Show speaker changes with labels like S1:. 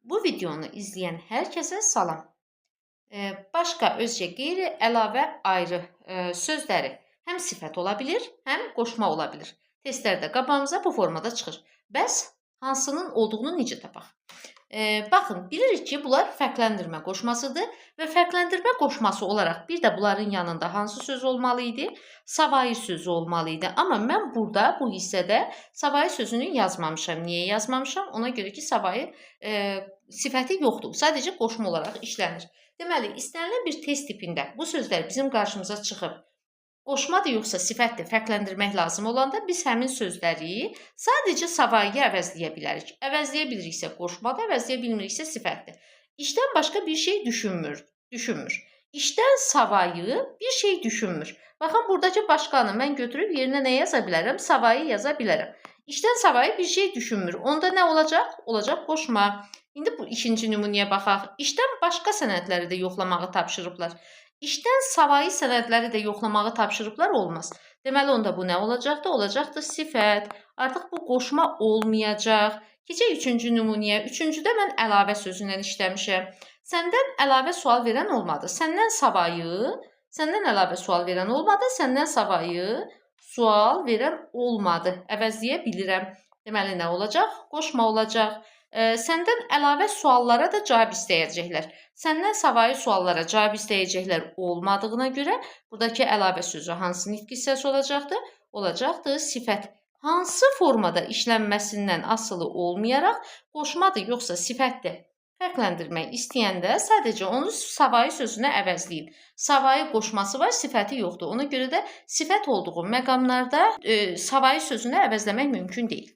S1: Bu videonu izleyen herkese salam. Başqa, özgə, qeyri, əlavə, ayrı sözləri həm sifət ola bilir, həm qoşma ola bilir. Testlərdə qabağımıza bu formada çıxır. Bəs hansının olduğunu necə tapaq? Baxın, bilirik ki, bunlar fərqləndirmə qoşmasıdır və fərqləndirmə qoşması olaraq bir də bunların yanında hansı söz olmalı idi? Savayı sözü olmalı idi. Amma mən burada bu hissədə savayı sözünü yazmamışam. Niyə yazmamışam? Ona görə ki, savayı sifəti yoxdur. Sadəcə qoşma olaraq işlənir. Deməli, istənilən bir test tipində bu sözlər bizim qarşımıza çıxıb qoşmadır yoxsa sifətdir fərqləndirmək lazım olanda biz həmin sözləri sadəcə savayıya əvəzləyə bilərik. Əvəzləyə biliriksə qoşmadır, əvəzləyə bilmiriksə sifətdir. İşdən başqa bir şey düşünmür, düşünmür. İşdən savayı bir şey düşünmür. Baxın, buradakı başqanı mən götürüb yerinə nə yaza bilərəm? Savayı yaza bilərəm. İşdən savayı bir şey düşünmür. Onda nə olacaq? Olacaq qoşma. İndi bu ikinci nümunəyə baxaq. İşdən başqa sənədləri də yoxlamağı tapşırıblar. İşdən savayı sənədləri də yoxlamağı tapşırıblar, olmaz. Deməli, onda bu nə olacaqdı? Olacaqdı sifət. Artıq bu qoşma olmayacaq. Keçək üçüncü nümunəyə. Üçüncüdə mən əlavə sözü ilə işləmişəm. Səndən əlavə sual verən olmadı. Səndən savayı, səndən əlavə sual verən olmadı. Səndən savayı sual verən olmadı. Əvəzləyə bilirəm. Deməli, nə olacaq? Qoşma olacaq. Səndən əlavə suallara da cavab istəyəcəklər. Səndən savayı suallara cavab istəyəcəklər olmadığına görə buradakı əlavə sözü hansı nitq hissəsi olacaqdır? Olacaqdır sifət. Hansı formada işlənməsindən asılı olmayaraq qoşmadır yoxsa sifətdir fərqləndirmək istəyəndə sadəcə onu savayı sözünə əvəzləyin. Savayı qoşması var, sifəti yoxdur. Ona görə də sifət olduğu məqamlarda savayı sözünə əvəzləmək mümkün deyil.